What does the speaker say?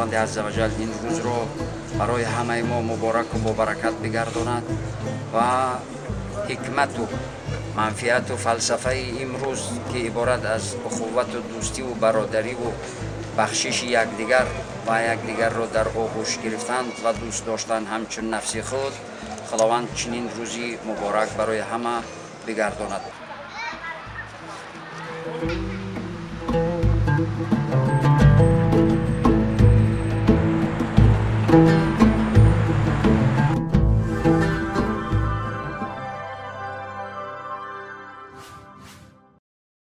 Худованди азза ва ҷал ин рӯзро барои ҳамаи мо мубораку бобаракат бигардонад ва ҳикмату манфиату фалсафаи имрӯз, ки иборат аз ухуввату дӯстиву бародариву бахшиши якдигар ва якдигарро дар оғӯш гирифтан ва дӯст доштан ҳамчун нафси худ, Худованд чунин рӯзи муборак барои ҳама бигардонад.